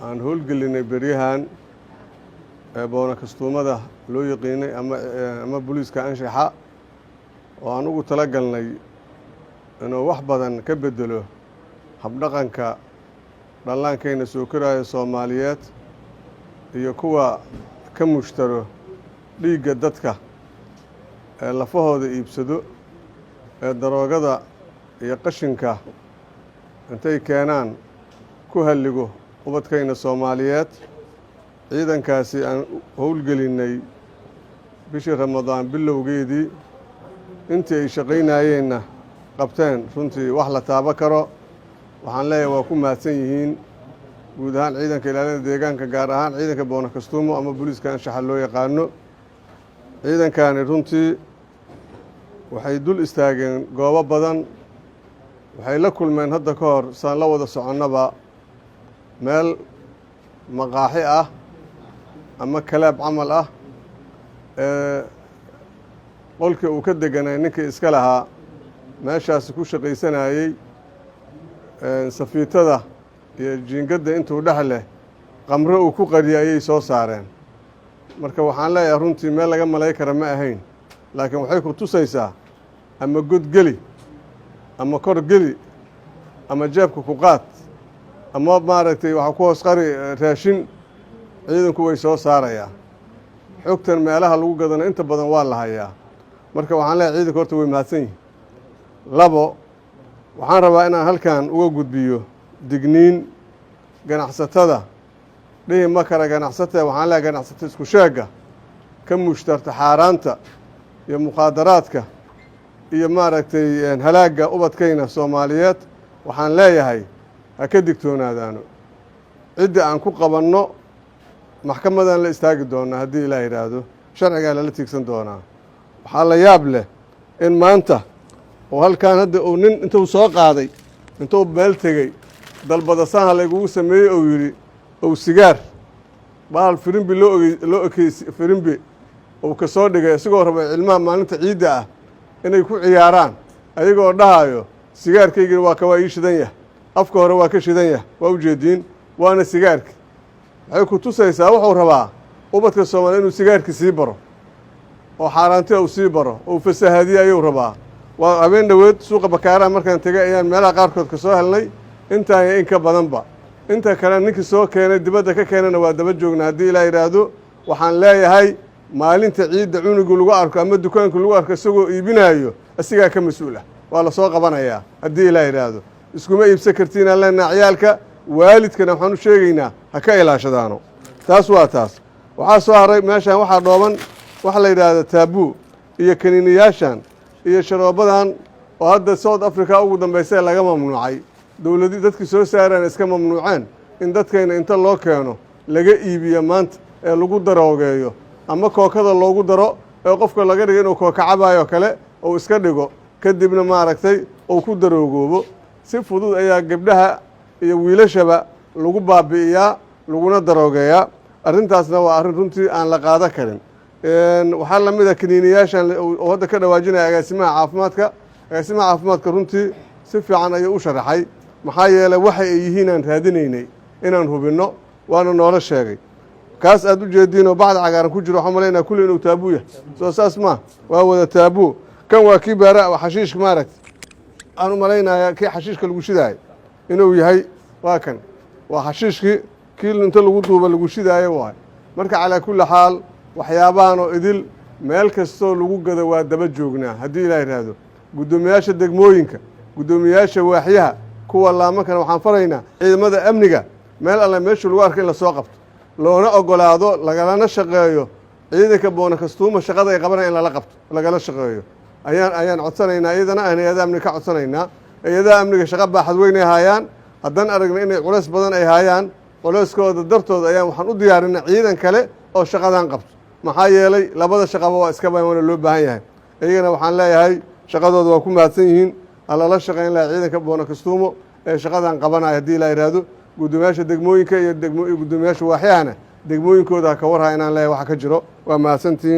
Aan howlgelinay beryahan ee boona kastuumada loo yaqiinay ama booliiska anshaxa, oo aan ugu tala galnay inuu wax badan ka bedelo habdhaqanka dhallaankayna soo koraayo Soomaaliyeed iyo kuwa ka mushtaro dhiigga dadka ee lafahooda iibsado, ee daroogada iyo qashinka intay keenaan ku halligo ubadkayna Soomaaliyeed. Ciidankaasi aan howlgelinnay bishii Ramadaan bilowgeedii, intii ay shaqaynayeenna qabteen runtii wax la taabo karo. Waxaan leeyahay waa ku mahadsan yihiin guud ahaan ciidanka ilaalinta deegaanka, gaar ahaan ciidanka boona kastuumo ama booliiska anshaxa loo yaqaano. Ciidankani runtii waxay dul istaageen goobo badan. Waxay la kulmeen hadda ka hor, saan la wada soconnaba, meel maqaaxi ah ama kalaab camal ah ee qolkii uu ka deganay ninkii iska lahaa meeshaasi ku shaqaysanayey. Safiitada iyo jiingadda intuu dhex leh qamro uu ku qariyay ayay soo saareen. Marka waxaan leeyahay runtii meel laga malay kara ma ahayn, laakiin waxay ku tusaysaa ama god geli ama kor geli ama jeebka ku qaad ama maaragtay waxaa ku hoos qari raashin, ciidanku way soo saarayaa. Xogtan meelaha lagu gadana inta badan waa la hayaa. Marka waxaan leeyahay ciidanka horta way mahadsan yihin. Labo, waxaan rabaa inaan halkan uga gudbiyo digniin ganacsatada. Dhihi ma kara ganacsatada, waxaan leeyahay ganacsatada isku sheegga ka mushtarta xaaraanta iyo mukhaadaraadka iyo maaragtay halaagga ubadkayna Soomaaliyeed. Waxaan leeyahay ha ka digtoonaadaano. Cidda aan ku qabanno maxkamadaan la istaagi doonaa haddii Ilaah yidhaahdo, sharcigaa lala tiigsan doonaa. Waxaa la yaab leh in maanta oo halkan hadda uu nin intuu soo qaaday, intuu meel tegey, dalbadasaha laygugu sameeyey, uu yidhi ou sigaar bahal firimbi loo ogey loo ekeys firimbi uu ka soo dhigay, isagoo raba ilmaha maalinta ciidda ah inay ku ciyaaraan, ayagoo dhahayo sigaarkaygina waa ka waa ii shidan yah, afka hore waa ka shidan yah, waa ujeediin, waana sigaarki. Waxay ku tusaysaa wuxuu rabaa ubadka Soomaaliya inuu sigaarki sii baro oo xaaraantida uu sii baro, uu fasahadiye ayuu rabaa. Waa habeen dhoweed suuqa Bakaaraha markaan tegay ayaan meelaha qaarkood ka soo helnay intaan iyo in ka badanba. Inta kale ninkii soo keenay, dibadda ka keenana, waa daba joognaa haddii Ilaah yidhaahdo. Waxaan leeyahay maalinta ciidda cunugu lagu arko ama dukaanku lagu arko isagoo iibinaayo, asigaa ka mas-uul ah, waa la soo qabanayaa haddii Ilaah yidhaahdo. Iskuma iibsan kartiinaan leenaha ciyaalka. Waalidkana waxaan u sheegaynaa ha ka ilaashadaano. Taas waa taas. Waxaa soo haray meeshan waxaa dhooban waxa la yidhaahda taabuu iyo kaniiniyaashan iyo sharoobadan oo hadda South Africa ugu dambaysa laga mamnuucay, dowladi dadkii soo saaraan iska mamnuuceen in dadkayna inta loo keeno laga iibiyo maanta ee lagu daroogeeyo ama kookada loogu daro ee qofka laga dhigo inuu kooka cabaayoo kale uu iska dhigo, kadibna maaragtay uu ku daroogoobo. Si fudud ayaa gabdhaha iyo wiilashaba lagu baabi'iyaa laguna daroogeeyaa. Arrintaasna waa arrin runtii aan la qaado karin. Waxaa la mid a kaniiniyaashan oo hadda ka dhawaajinaya agaasimaha caafimaadka. Agaasimaha caafimaadka runtii si fiican ayuu u sharaxay, maxaa yeelay waxa ay yihiin aan raadinaynay inaan hubinno, waana noola sheegay. Kaas aad u jeediin oo bacda cagaaran ku jiro, waxaan malaynaya kulli inuu taabuu yahay. Soo saas maa? Waa wada taabuu. Kan waa kii baara xashiishka, maaragta, aan u malaynaya kii xashiishka lagu shidaayo inuu yahay. Waa kan, waa xashiishkii kii inta lagu duuba lagu shidaayo waay. Marka calaa kulli xaal, waxyaabahan oo idil meel kastoo lagu gado waa daba joognaa haddii Ilaah yidhaahdo. Guddoomiyaasha degmooyinka, guddoomiyaasha waaxyaha, kuwa laamankana waxaan faraynaa ciidamada amniga meel alle meeshuu lagu arko in lasoo qabto, loona ogolaado, lagalana shaqeeyo ciidanka boona kastuuma shaqada ay qabanaya in lala qabto, lagala shaqeeyo ayaan codsanaynaa. Iyadana aan hay-adaha amniga ka codsanaynaa. Hay-adaha amniga shaqa baaxad weyn ay haayaan. Haddaan aragna inay culays badan ay haayaan, culayskooda dartooda ayaan waxaan u diyaarinay ciidan kale oo shaqadan qabto, maxaa yeelay labada shaqaba waa iska bayan, waana loo baahan yahay. Iyagana waxaan leeyahay shaqadooda waa ku mahadsan yihiin, halala shaqayn laha ciidanka boona kastuumo ee shaqadan qabanaya haddii Ilaa yidhaahdo. Guddoomiyaasha degmooyinka iyo guddoomiyaasha waaxyahana degmooyinkooda ha ka warha inaan leeyahay waxa ka jiro. Waa mahadsantihiin.